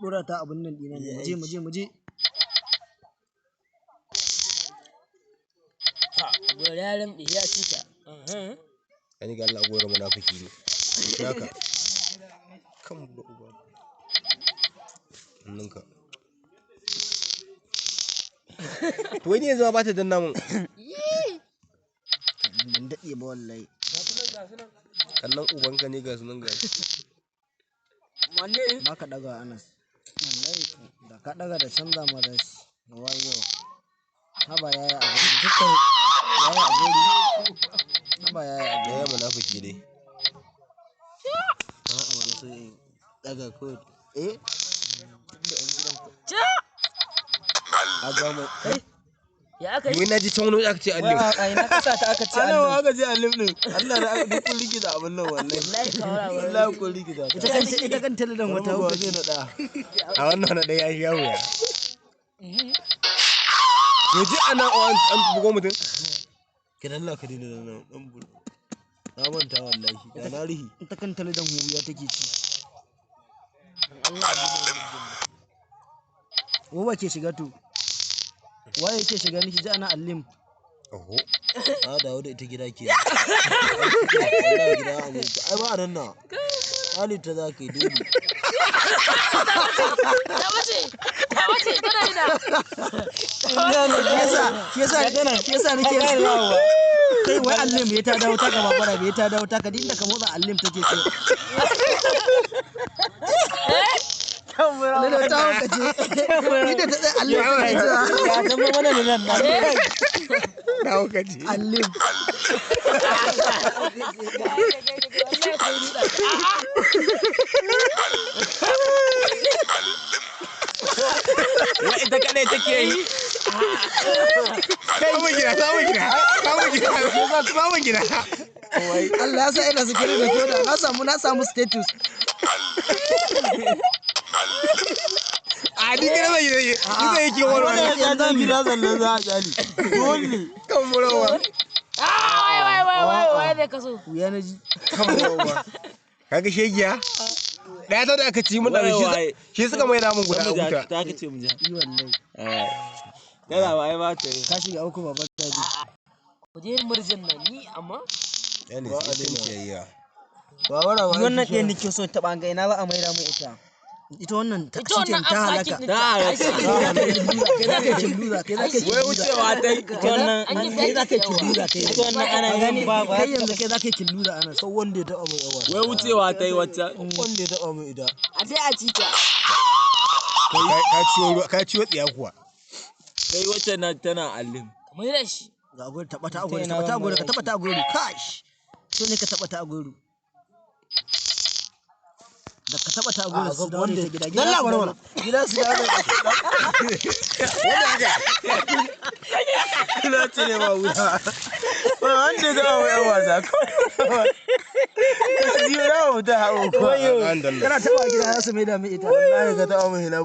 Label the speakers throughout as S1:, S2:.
S1: dora ta abun nan dina ne. Muje muje muje.
S2: Ha, gora ya lamɗe ya cika.
S3: Ani ga Allah gora munafiki ne. Haka. Kan ba uba. Hannunka. To wai ni yanzu ma ba ta danna mun.
S1: Ban daɗe ba wallahi.
S3: Kallon ubanka ne ga sunan ga.
S2: Wanne?
S1: Ba ka ɗaga Anas. Wallahi da ka ɗaga da canza ma za su. Wayo. Haba yaya a gori. Yaya a gori. Haba yaya a gori.
S3: Yaya munafiki ne.
S4: A'a wani so in daga kawai.
S1: Eh?
S2: Ca!
S4: A gama.
S2: Ya aka yi?
S3: Wai na ji can wani waje aka ce allim.
S5: A ina kasa ta aka ce
S4: Ana
S5: Allah.
S4: wa aka je alim din. Allah na duk kun rikita abin nan wallahi.
S2: Wallahi ka wara wara.
S4: Wallahi kun rikita ta.
S1: Ita kanta lidan wata
S4: Wata
S1: hukaci.
S4: zai naɗa.
S3: A wannan na ɗaya ya wuya. Yanzu ana an bugo mutum.
S4: Ki dalla ka daina da nan dan buru. Na manta wallahi. Da na rihi.
S1: Ita kanta lidan wuya take ci. Wa ke shiga to? Waye yake shiga niki ji ana allim.
S3: Oho.
S4: Na dawo da ita gida ke. Wallahi gida a mai. Ai ba a nan na. Ali ta za ka yi dole.
S2: Ta wace? Ta wace? Tana ina?
S1: Shi yasa nake kai wai allim ya ta dawo ta gaba bara ya ta dawo ta ka dinda ka motsa allim take so. Lalo ta hauka ce. Inda ta tsaya allim take so.
S5: Ya zama mana da nan na.
S3: Na hauka ce.
S1: Allim.
S2: Wallahi sai ni ɗan. A'a.
S3: Wai ita kadai take yi. Samun gida, samun gida, samun gida, samun gida.
S1: Allah ya sa ina sikiri da koda na samu status.
S3: A ni gida zai yi, ni zai yi kiwon wani.
S4: Ya zan gida sannan za a kyale. Dole.
S3: Kan murawa.
S2: Ah, wai wai wai wai wai zai kaso.
S1: Wuya na ji.
S3: Kan murawa. Kaga shegiya? Ɗaya ta da aka ci mun ɗan shi shi suka mai namun guda a huta.
S4: Ta aka ce mu ja.
S1: Yi wallahi.
S4: Yana ba ai ba ta yi.
S1: Ka shiga uku baban daji.
S2: Ku je murjin nan ni amma.
S3: Yani sai sun ciyayya.
S4: Ba wara ba.
S5: Wannan ɗayan nake so taɓa ga ina za a maida mun ita.
S1: Ita wannan ta
S2: Ita wannan
S1: shi ta
S2: an
S1: halaka.
S2: sake ta
S1: Kai za ka yi killuza, kai za ka yi
S4: Wai wucewa ta yi.
S5: Ita wannan
S2: An yi
S1: kai za ka yi killuza kai.
S5: ita wannan ana yin ba ba.
S1: Kai yanzu kai za ka yi killuza ana.
S4: Kan wanda ya taɓa min yawa. Wai wucewa ta yi wacce. Wanda ya taɓa min ita.
S2: A sai a ci ta.
S3: Ka ciwo ruwa, ka ciwo tsiya kuwa.
S4: Kai wacce na tana alim.
S2: Kamar da shi.
S1: Ga agwai taɓa ta agwai, taɓa ta agwai, ka taɓa ta agwai. Kash. So ne ka taɓa ta agwai. Da ka taɓa ta agwai su dawo da ita gida. Gida su dawo. Gida su dawo.
S4: Ina cire ma wuta. Ba wanda ya taɓa min yan wasa. Ji na wuta hawo ko.
S3: An danna.
S1: Kana taɓa gida za su maida min ita.
S4: Wallahi ka taɓa min hina.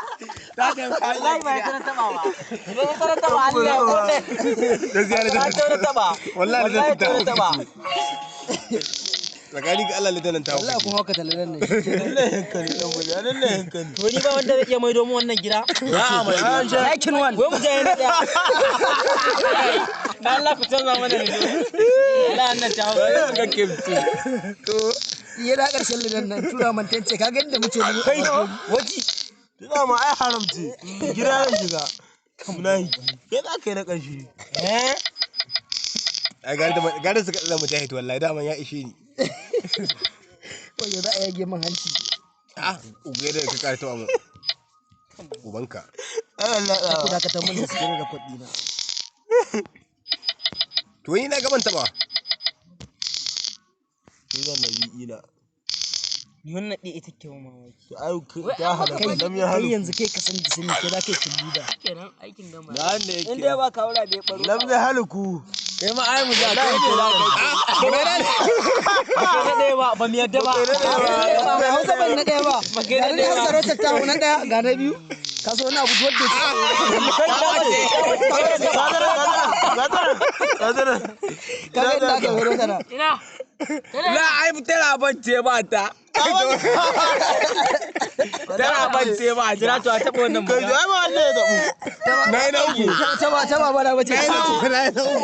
S5: Wallahi ba ita na taɓa ba. Idan ita na taɓa Allah ya kone.
S3: Gaskiya ne
S5: Ta
S3: ta
S5: na taɓa.
S3: Wallahi
S5: Wallahi
S3: ta
S5: ta na taɓa.
S3: Tsakani ga Allah litanin ta
S1: Wallahi
S3: hauka.
S1: kuma haka talalan ne.
S4: Lallai hankali dan gudu. Lallai hankali.
S5: To ni ba wanda zai iya maido mu wannan gida.
S1: Lakin one.
S5: Wai mu je na ɗaya. Allah ku canza mana ne. Allah annan ta hau.
S4: Ka kemtu.
S1: Ya da ƙarshen lidan nan tura man tance ka ga inda muke mu.
S4: Kai waji. Tuna ma ai haram ce. Gida zan shiga. Munafiki. Kai za ka yi na ƙarshe.
S5: Eh?
S3: Ai gara suka tsaya mujahid wallahi daman ya ishe ni.
S1: Wayo za a yage min hanci.
S3: Ah, ugai da ka kara taɓa mun. Ubanka.
S4: Ai Allah
S1: Ku dakatar mun da sikiri da kuɗi na.
S3: To ni na gaban taɓa.
S4: Ni zan na bi ila.
S5: Ni wannan ɗaya ita ke mamaki.
S4: To ai ta halaka lam ya
S1: Kai
S4: halu.
S1: yanzu kai ka san jisimi kai za ka yi killuza.
S2: Kenan aikin gama.
S4: Da wanda yake.
S5: In dai ba kawura bai baro.
S4: Lam ya haluku. Kai ma ai mu ja kai ne za ka yi.
S5: Ba kai na ɗaya ba, ba mu yadda ba.
S1: Bai hausa ban na ɗaya ba.
S5: Ba kai na
S1: Ga na
S5: ɗaya ba.
S1: hausa rotar ta na ɗaya ga na biyu. Ka so wani abu duk wanda ka ga inda aka wuro kana.
S2: Ina.
S6: Na ai tana bance ba ta. Tana bance ba ta.
S5: Jira to a taɓa wannan
S4: Kai
S5: magana.
S4: ai ma Allah ya tabu.
S3: Na yi na uku.
S1: Ta ba ta ba bana bace.
S3: Na yi na uku. Na yi na uku.